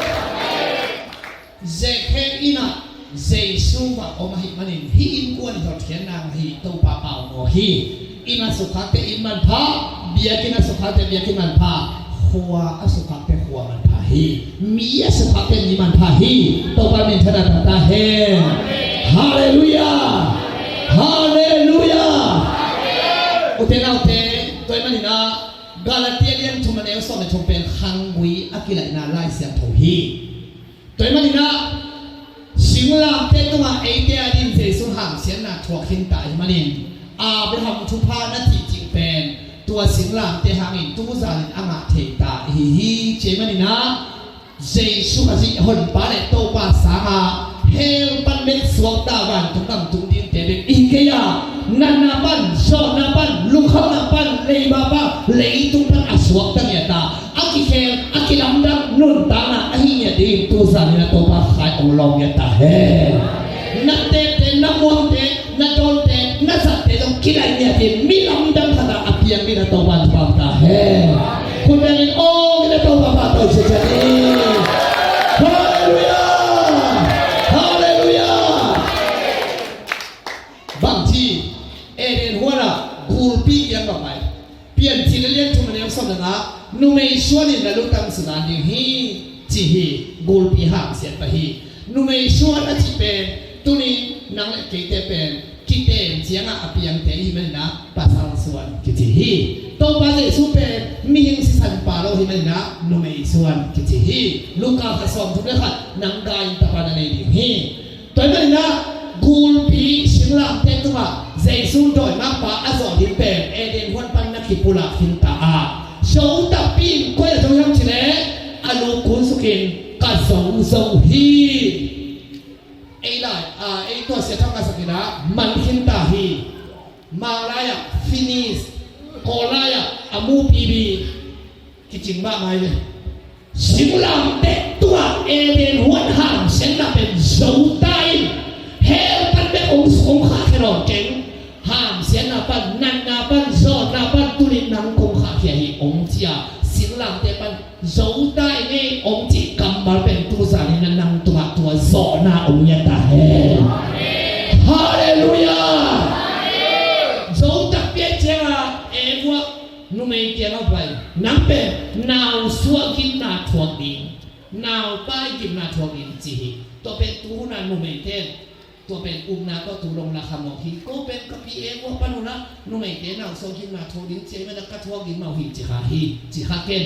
Zekhe inn ah Jesu va om ahih manin hih innkuan i hotkhiatna hi. Topa pau maw hi. Inn a sukhakte inn manpha, biakinn a sukhakte biakinn manpha, khua a sukhakte khua manpha hi. Mi a sukhakte mi manpha hi. Topa minthanna tang ta hen. Halleluiah. Halleluiah. Ute naute, tua ahih manin ah Galatia lian thum a neu sawm le thum pen khanggui a kilaihna Lai Siangtho hi. Tua ahih manin ah singlamteh tungah eite a dingin Jesu hamsiatna thuak khinta ahih manin Abraham thupha na cihcih pen tua singlamteh hangin tuzanin a ngah theita ihi hi. Tua ahih manin ah Jesu Khazih Honpa le Topa sangah hell pan bek suakta vantung gam tung dingte bek ihi kei a, natna pan, zawhna pan, lungkhamna pan, leiba pan, leitung pan a suakta ngiat a, a kikhel, a kilamdang nuntakna ahi ngiat dingin tuzanin a Topa khai hong lawm ngiat ta hen. Na tehte, na muangte, na dawnte, na zatte zong kilaih ngiat in mi lamdang khat a piang dingin a Topa thupha ta hen. Khut bengin aw in a Topa pahtawi ciatciat ni. Halleluiah. Halleluiah. Bangci Eden huanah gulpi kiang bang pai. Piancil a lian thum a neu sawm le nga, numei suanin na lutang sudan ding hi, ci hi. Gulpi hamsiat pah hi. Numei suan a cih pen tuni nang le keite pen kitem ciangah a piangte ihi manin ah pasal suan kici hi. Topa Jesu pen mihing sisan pa lo ihi manin ah numei suan kici hi. Luka kha sawm thum le khat nang gai in tapa na nei ding hi. Tua ahih manin ah gulpi singlamteh tungah Jesu dawimangpa a zawh ding pen Eden huan pan na kipulak khinta a, zo takpi in koi ah zo hiam cih leh a lu kun sukin ka zo zo hi. Ei lai, a, ei tua sia thang ka sakin ah man khinta hi. Mang lai ah finish. Kawl lai ah a mu pibi. Kicing mahmah hi ve. Singlamteh tungah Eden huan hamsiatna pen zo ta in, hell pan bek hong, hong khahkhia nawn keng. Hamsiatna pan, natna pan, zawhna pan, tunin nang kong khahkhia hi hong ci a, singlamteh pan zo ta in ei hong cih kammal pen tuzanin a nang tungah tua zawhna hong ngiat ta hen. Halleluiah. Zo takpi a ciangah Eva numei kiangah pai, nang pen nau suah gimna thuak ding, naupai gimna thuak ding ci hi. Tua pen tu hun a numeite in tua pen upna tawh tu long la kha mawk hi. Ko pen ka pi Eva pan hun a numeite nau suah gimna thuak ding ci ahih manin ka thuak ding mawk hi ci kha hi, ci kha ken.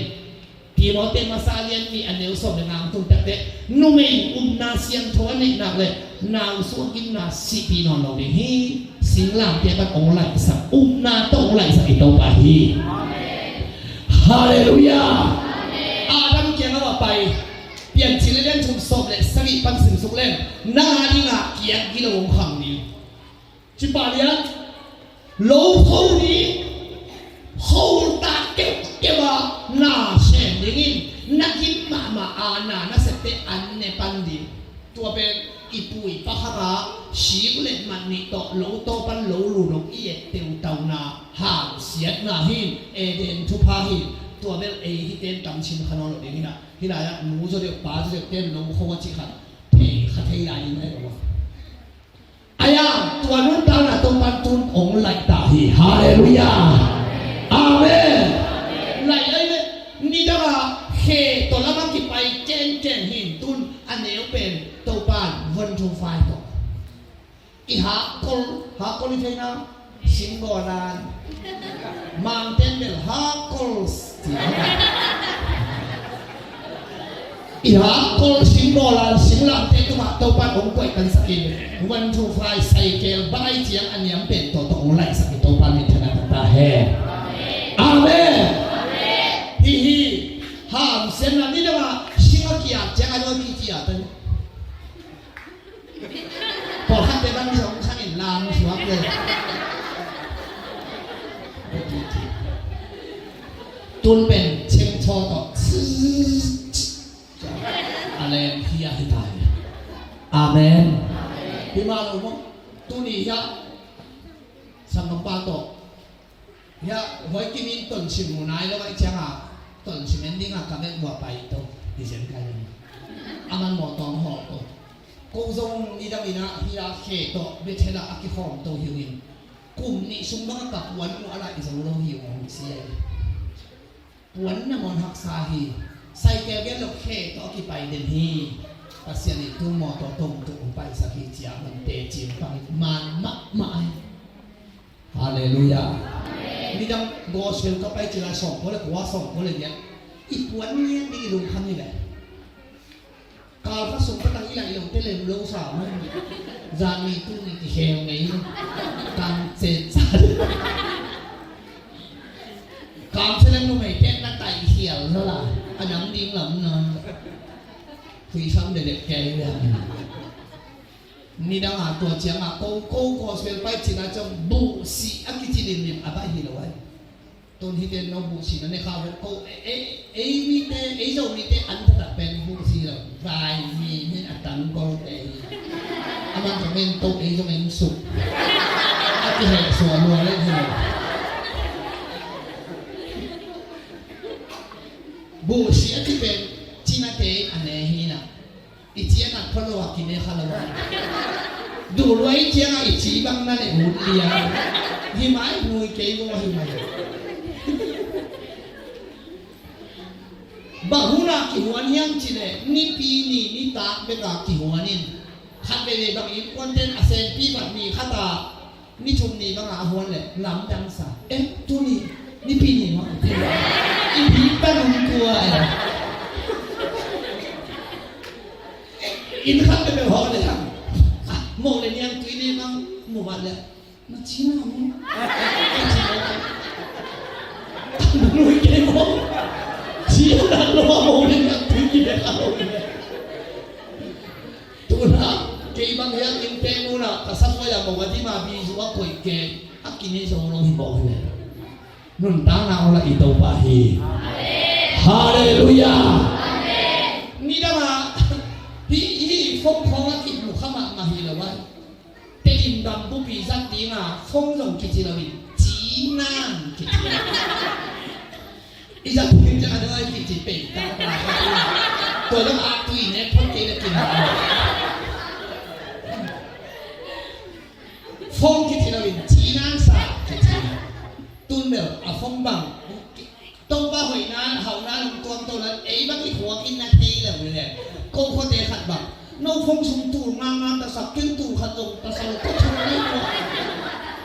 Timote masa lian nih a neu sawm le nga hong tun takteh numei upna siangtho a neih nak leh nau suah gimna sihpih nawn lo ding hi. Singlamteh pan hong laihsak, upna tawh hong laihsak i Topa hi. Halleluiah. Adam kiangah va pai. Piancil a lian thum sawm le sagih pan simsuk leng nang a dingah kiak gilo hong khang ding. Cipah lian lo kho ding, kho tak keuhkeuh a na sem dingin na gim mahmah a na na septe an ne pan ding. Tua pen i pu i pa khang a sik le mat nih tawh lo taw pan lo lu lo i et teutau na hamsiatna hi. Eden thupha hi. Tua bel ei hiten tam chin kha nawn lo ding hi na. Hi lai ah nu zaw deuh pa zaw deuh ten lo kho a cih khat thei kha thei lai in ahi lo a. Aya, tua nuntakna Topan tun hong laih ta hi. Halleluiah. Amen. Laih laih ve. Nidang a khe tawh lamah kipai kenken hi in tun a neu pen Topan one two five tawh. I hakkol, hakkol i theihna singgawlan. Mangten bel hakkol. I hakkol singbawl a singlamteh tungah Topan hong kuaih kansak in one two five cycle bai ciang a niam pen tawh tawh hong laihsak in Topan minthanna tang ta hen. Amen. Hihi. Hamsiatna ni dama sing a kiat ciang a dong a kiciat a ni. Pawlkhatte bang zong khangin lam suak le. Tun pen cheng thaw tawh a lem hi a hi tai. Amen. Hi mah lo maw? Tuni hi a sanggampa tawh Hiah huai kimin tonsim mu nai lo aih cianga tonsim en dinga ka vek vua pai to hi zen kai lo. Aman mawtaw hong hawl to. Ko zong nidang ina hiah khe tawh Bethel ah a kikhawm to hi uh in kum nih sung banga ka puan uh a laih zo lo hi uh hong ci ahi. Puan nangawn haksa hi. Cycle gen lo khe tawh a kipai den hi. Pasian in tu mawtaw tawh tung tung paisak hi ci-a man teci pang man mahmah hi. Halleluiah. Midang gospel ka pai cila sawngkaw le kua sawngkaw le biak i puan ngiat ding i lungkham hi ve. Kal kha sung ka tang i lai lo te lem lo sa man. Zan ni tu ni ti khel ngei. Tang cen sa. Kam se lem lo mei tek na tai khial na la. A nam ding lam na. Khui sam de de kei le. Nidang a tua ciang a ko ko gospel pai cina ciang buhsih a kici limlim a bai hi lo ai. Tun hite no buhsih na ne kha ko ei mite ei zo mite an tata pen buhsih lo. Vai mi min a tang ko te hi. A man ka men to ei zo men suk. A ki he so lo le hi lo. Buhsih a ci pen cina te a ne hi na. I ci a nak pha lo a kine kha lo a. Duh lua i ciang a i ci bang na le hun lia. Hi mai hnui kei go hi mai. Bang hun a kihuan hiam ci le nipi ni nitak bek a kihuan in. Khat veve bang in kuanten a senpi bat ni khat a ni thum ni bangah a huan le lamdang sa. Eh, tuni nipi ni maw? I pi pa nung tua eh. In khat le bel hawh le hang. Ah, mawh le niang tui ne bang mu vat le. Na cina maw? Na cina maw? Nui kei maw? Cina lo mawh le niang tui ne a lo le. Tuna kei bang hiang in peng una ka samuai a mong a dima bi zu a koih ke a kini zo lo hi mong hi le. Nun tana ola i Topa hi. Halleluiah. Nidang a hi hi fong khong a kit mu kha mahmah hi lo ai. Te in bambupi zat dinga fong zong kici lo in cinan kici. I zat pin ja adoi kici pei ta ta. Tua lo a tui ne phot kei le kin. Fong kici lo in cinan sa kici. Tun bel a fong bang. Topa hoihna hauhna lungtuam to la ei bang i khuak in na thei lo le. Ko khuate khat bang. No phone sung tul nga nga ta sak ken tul khat zong ta sak lo ta thum ni mo.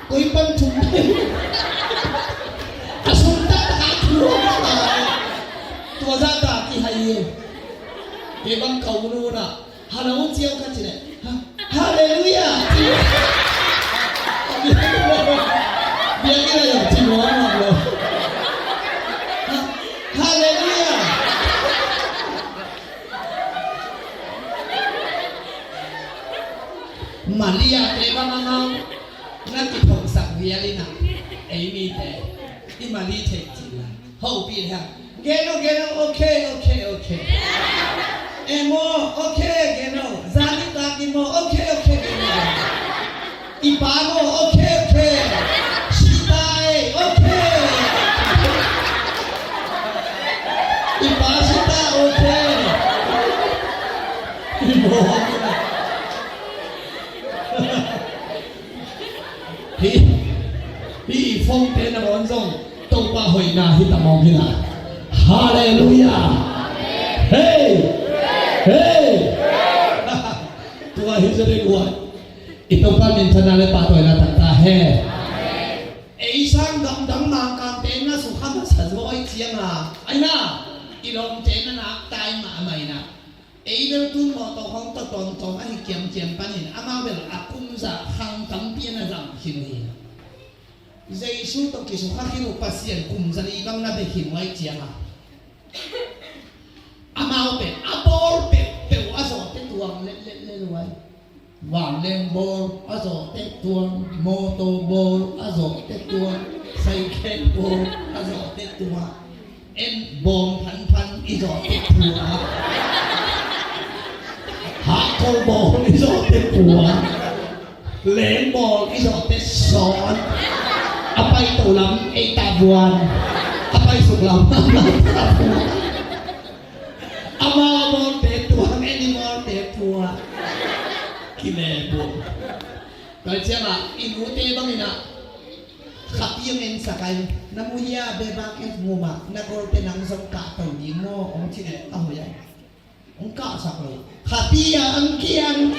Koi pan thum ni. A sung ta ta ka thum ni. Tua za ta ki hai ye. Ke bang kau nu na. Hello ciau ka ci le. Ha, halleluiah. Bia ki la yong ci mo ma lo. Ha, halleluiah. Malia te bang amau na kiphongsak vial ina ei mite i Mali thei cila hopih le hang geno geno okay okay okay. Emo okay geno zani taki mo okay okay geno. Ipa mo okay okay. Sita eh okay. Ipa sita okay. Hi, hi phone te na ron zong Topa hoihna hi ta mong hi la. Halleluiah. Hey. Hey. Tua hi zaw ding uai. I Topa minthanna le pahtawina tangta he. Ei sang gamdang mangkangte na sukha masa zaw ai cianga aina i lawmte na naktai mahmah ina. Ei bel tun mawtaw hong tawh tawmtawm ahi kiamkiam panin amau bel a kumza khang tampi a na zang khin uh hi. Jesu tawh kisukha khin uh Pasian kumza li bang na bia khin uh ai cianga. Amau pen a bawl peuhpeuh a zawhte tuang lelelel uh ai. Vanleng bawl a zawhte tuang, mawtaw bawl a zawhte tuang, saiken bawl a zawhte tuang. En bawm phanphan i zawhte tuang. Hakkol bawl i zawhte tuang. Leng bawl i zawhte sawn. A pai to lam ei ta vuan. A pai suk lam ei ta vuan. Ama mawlte tuang, animalte tuang. Kile buk. Tua ciangah i nute bangin ah khapi a ngensak ai. Na mu hia bebak e mumah na golte nang zong kahto ding maw hong ci leh a hoih ai. Hong kahsak lo. Khapi a ang kiang.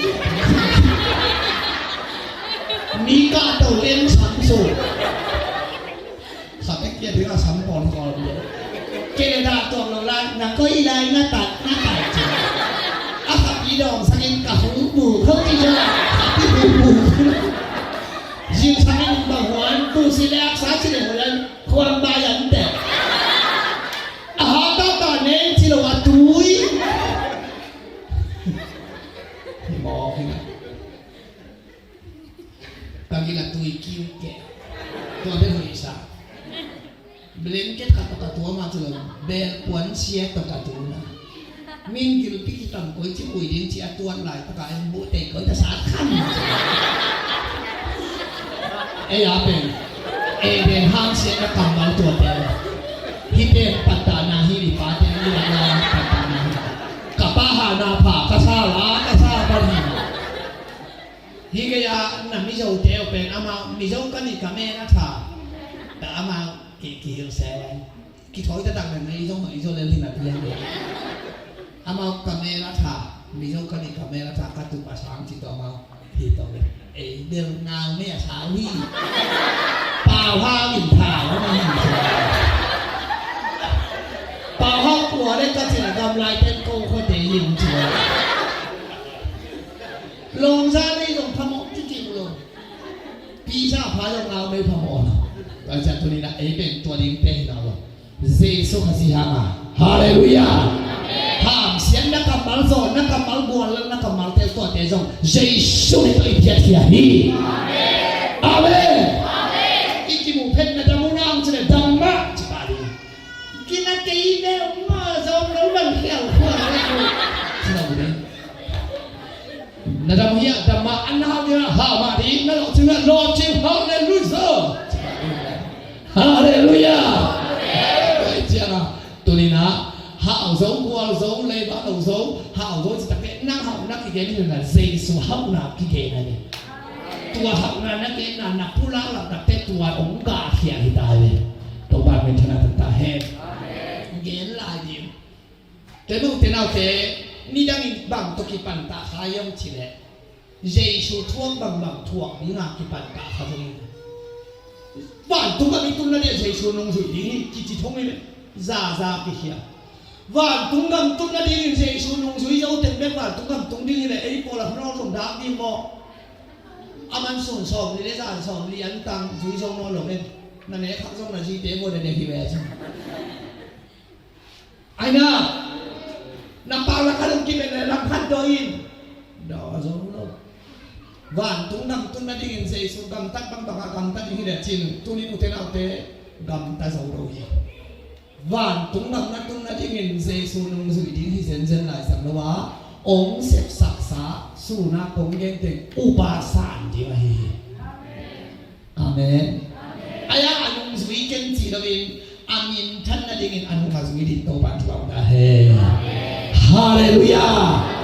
Mi kahto leng sam so. Khapi kia ding a sam pawn kawl bia. Canada tuang lo lai na koi lai na tat na tat ci. A khapi dawng sangin ka hong bu khong ci jaw. Khapi hong bu. Zing sangin bang huan bu si le ak sa ci le huan. Khuang ba yan te. A ha ta ta neng ci lo a tui. Hi mawk hi na. Pagila tui kiu ke. Tua ben hoi sa. Blanket ka toka tua ma ci lo. Bel puan sia toka tu na. Min gilpi kitam koi ci hui ding ci a tuan lai taka en bu tei koi ta sa khan. Ei a pen. Ei den hang sia na kammal tua te. Hi pen patana hi li pa te hi la la patana hi. Ka pa ha na pa ka sa la ka sa pa hi. Hi kei a na Mizo te pen ama Mizo ka ni ka me na tha. Ta ama ki ki hil se. Kithawi taktak le mei zong mei zong le lina piang le. Amau kamera tha, mei zong kani kamera tha, katu pasang ci to amau. Hi to le. Ei, bel ngau mei a sau hi. Pau ha win tha, wa mei hi. Pau ha kua le ka ci na gam lai ten ko ko te yin ci. Long za mei zong pamo ci ci long. Pisa pha zong ngau mei pamo na. Ka ci a tu ni na ei beng tua ding te hi na long. Jesu Khazih hang a. Halleluiah. Hamsiatna kammal, zawnna kammal, guallelhna kammal te tuate zong Jesu min tawh i phiatkhia hi. Amen. I kimu phet na dam uh na ang ci le dam mah ci pah ding. Gina kei ve ma zong lo man khial khuan le ko. Ci lo ding. Na dam hiah dam mah, an na hau hiah hau mah ding, na lawhcing hiah lawhcing, halleluiah. Halleluiah. Tua hi ciangin tuni-in ah hau zo, gual zo, leiba lo zo, hau zo ci tak teh nang hauhna kigen hi lo in ah Jesu hauhna kigen hi. Tua hauhna na genna na pulak lak tak teh tua hong gahkhia hi ta hi. Topa min thang taktak hen. Gen lai ding. Te note naute, nidangin bang tawh kipan ta kha hiam cih leh Jesu thuak bangbang thuak dingin kipan ta kha zong hi. Vantung gam i tun nading Jesu nungzui ding hi kici thong hi leh zaza kikhia. Vantung gam tun nadingin Jesu nungzui zo teng bek vantung gam tung ding hi leh ei pawl a hnawl zong dak ding maw? A man sun sawmli le zan sawmli an tang zui zo nawn lo men. Na nek khak zong na zuite maw na nek hi ve a cin. Ai na, na pau na khat hong kiben le lam khat daw in. Daw zo lo. Vantung gam tun nadingin Jesu gamtat bangbang a gamta ding hi leh cin, tuni ute naute gamta zo lo hi. Vantung gam na tun nadingin Jesu nungzui ding hi zenzen lai sang lo a, hong sepsaksa, sun a kong gen teng upa san ding ahi hi. Amen. Ahi a, a nungzui keng ci loin a minthan nadingin a nung a zui ding Topa'n thupha ta hen. Halleluiah.